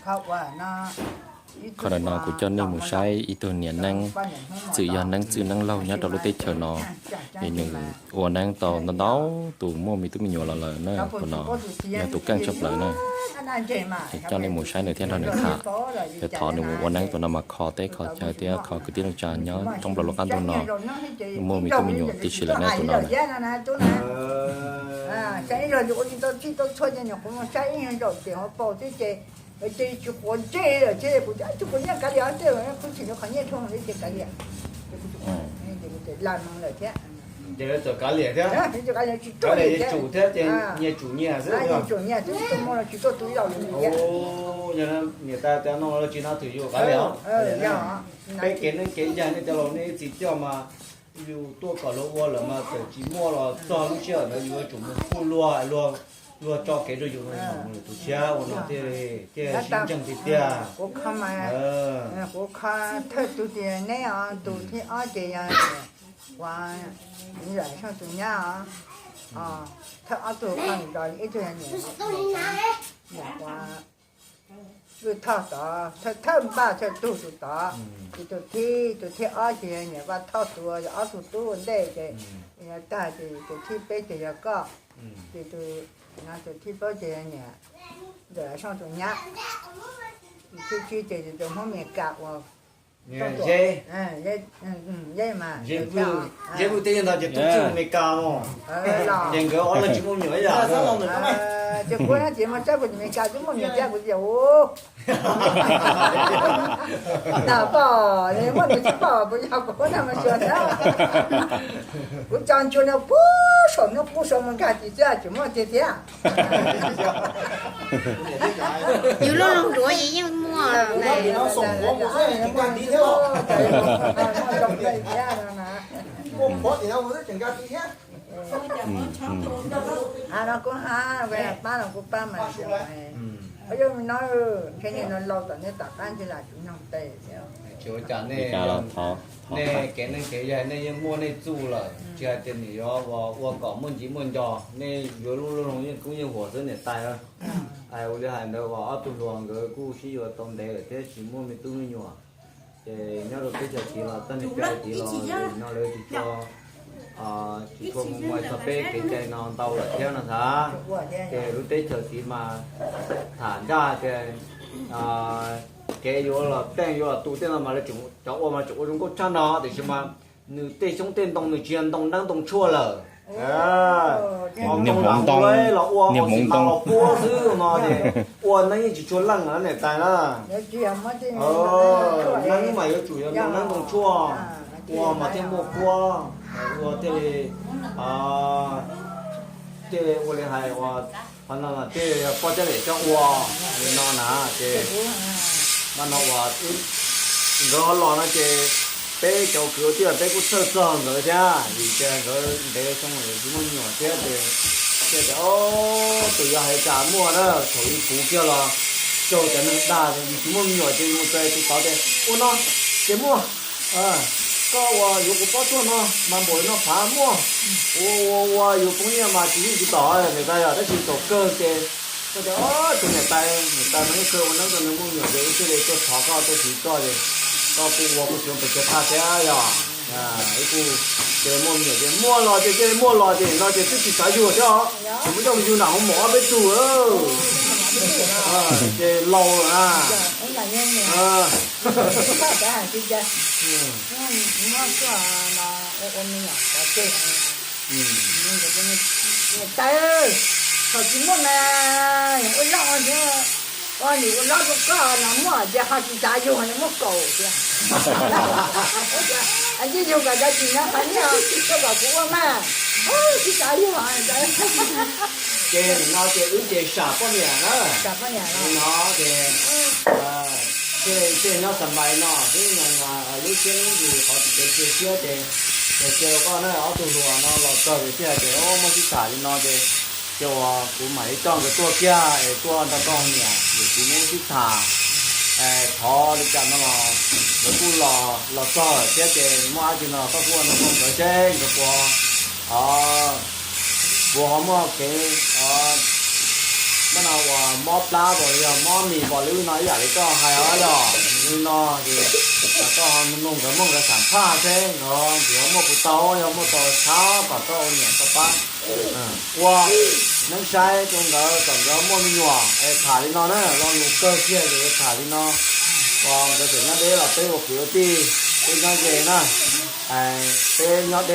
Qhov ntawm no kuv coj nej mus saib ib tug niam neeb, txwm yog neeb txwj neeb laug nyob rau lub teb chaws no, es nws ua neeb tau ntau ntau tus muaj me tub me nyuam los lawm na. Tus no yog tus keej tshaj plaws na. Es coj nej mus saib nws thiab nrog nws tham, yog thov nws mus ua neeb tus no mas kho teb kho chaw thiab kho kwv tij neej tsa nyob thoob plaws lub qab ntuj no muaj me tub me nyuam tib si lawm na tus no na. Ces tsis quav ntsej lawm thiab, kuv tias tsis quav nyiaj kav liam, kuv tsis nyiaj, kuv tsis quav nyiaj thiab. Ces lawv txawm kav liam thiab, kav liam, tsum thiab ces nyias tsum nyias xwb, nyias tsum nyias xwb, tsis tuaj tu ib zaug li. Niam tais tias no los tsis nov twm yus kav liam. Peb kev neeb kev yaig nej cov laus nej ib txhis coj mas yus tuaj kom luag ua lawm mas txawm tsis muaj los txog lub sij hawm ntawd yus yuav tsum mus pub luag, luag tso kev rau yus, tus tshiab ua no thiaj li, thiaj sib ntseeg tiag tiag. Kuv kho thawj tug tias neb os, tus thib ob ces yog ua, yog Soob tus nyab os, thawj ob tug kho nws zos, ib tug yog niam, niam ua Lwj Thoj tod, thawj npaj thawj tug tus tod, ces tus thib, tus thib ob ces yog niam Vaj Thoj tus, yog ob tug tub ua ntej ces yog tag ces tus thib peb ces yog koj, ces tus, tus thib plaub ces yog niam Ntxawm Soob tus nyab, tus thib tsib ces tus Hmoob Mes Kas uas Zeb, Zeb Vwj, Zeb Vwj tej yog ntawd ces tub txib Mes Kas os, ces nkawd ob leeg tsis muaj me nyuam ib yam. Ces kuv ces mas saib kuv tus Mes Kas twb muaj me nyuam thiab kuv tias u, tas poj, muaj me nyuam tsis poj, kuv yog kuv na mas xyuas thiab. Kuv tso ntsuag no pub saum no pub saum mus nkag tis xwb tsis muaj tiag thiab. Yus lub lub duav yeej muaj. No kuv pab no kuv pab mas, yog no ntshe niaj no laus tom nej tom qab ntshe lam tsum nyoog tes. Tsis ua cas, nej kev neej kev yaig nej yeej muaj nej txuj lawm, tsis hais tias nim yuav ua kom muaj ntsis muaj nco, nej yuav lub lub loog yeej kub yeej huam xwb niam tais. Ua li hais ntawd uas ob tug hluas nkawd kuj sib yuav tau ntev lawm thiab tsis muaj me tub me nyuam, ces nyob rau teb chaws tid los txoj niag cai tid los no lawv tsis tshua, tsis tshua mus muaj txog peb kev cai no ntau lawm thiab no ntag. Ces lub teb chaws tid mas tham ncaj tias kev yuav los teej yuav los tu tej no mas lawv tseem cov ua mas tseem ua zoo nkauj tshaj no tiam sis mas nws tej xyoob tej ntoo nws tsis yog ntoo neeb ntoo tshuaj lawm. Ntoo los ua, ua xim mas los puab xwb no ces ua neeb yeej tsis tshua leej na niam tais na. Neeb mas yuav tsum yog ntoo neeb ntoo tshuaj, ua mas thiaj muaj puab, ua thiaj li, thiaj li ua li hais ua, qhov no mas thiaj yog poj thiab niam coj ua li no na. Ces mas no uas nkawd ho los no ces peb cov kwv tij los peb kuj txhawj txog nkawd thiab vim tias nkawd ntev xyoo lawm tsis muaj me nyuam thiab ces, ces tias tus yog hais cas muaj na, thaum ub kuv kiag los raug cov neeg dag yus tsis muaj me nyuam ces yus mus txog tus tod tias ua no ces muaj, koj uas yuav kuv pob tuag no mas npaum li no phav muaj, ua ua ua yus poob nyiaj mas tsis yeej tsis tom niam tais yom, tab sis thaum kawg ces koj tias tus niam tais, niam tais mas yeej kawg ua neeb rau nws muaj me nyuam ces wb thiaj li tuaj thov koj tuaj siv koj ces koj kuj ua kuj tsis ua pes tsawg thaj thiab yom. Wb kuj ces muaj me nyuam ces muaj los ces cia li muaj los ces no ces twb tsis xav yug thiab os, ces muab coj mus yug nram hoo maum ob peb tug ces laus lawm na. Niam tais, thaum tsis muaj mas ua loj ua ntsuav, ua nim ua loj rau koj no muaj ces ho tsis xav yug, muaj kaum tias ntxim yug kom cov tsis nyob qhov nyiaj tuaj kom kuv ua mas tsis xav yug. Ces no ces wb ces sam poj niam na, no ces tej nyob xa npais no xwb, lub siab lub ntsws qhov tsis kev cia siab ces, ces cia rau koj na, ob tug hluas no los txog ces thiaj hais tias muaj sib tham li no ces, ces uas kuv mam li coj nkawd tuaj kiag es tuaj nrog koj niam yawm txiv neb sib tham, thov li cas no los nkawd kuj los txog lawm thiab ces muaj dab tsi no koj kuj ua nrog nkawd seb nkawd puas, puas ho muaj kev Tab no uas mob plab pom los yog mob mis pom lwb no ib yam li koj hais os, yog li no ces koj ho mloog nkawd muaj nkawd xam phaj seb nkawd yuav muaj puas tau, yog muaj tau txhob kom tau niam tau pab ua neeb saib rau nkawd kom nkawd muaj me nyuam es tham li no na, lo lus kawg kiag ces tham li no. Uas nkawd tseem nyob deb los peb ua kwv ua tij, peb nyob ze na, peb nyob deb